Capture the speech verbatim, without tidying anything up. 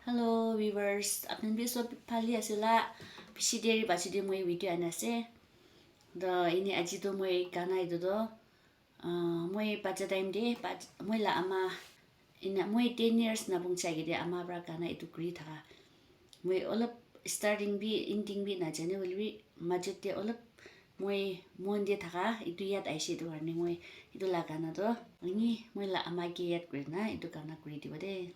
Hello viewers, apni biso phale asüla, bishi deri bacho de moi video ana ase. To ini aji to moi gana itu to, ah, moi bacha time de, bach-, moi la ama, ina moi ten years nabong chakide ama pra gana itu kuri thaka. Moi olop starting bi, ending bi najane hoilebi, majot de olop moi mon de thaka itu yad ahise, itu karone moi itu la gana to, ani moi la ama ke yad kuri na itu gana kuri dibo de.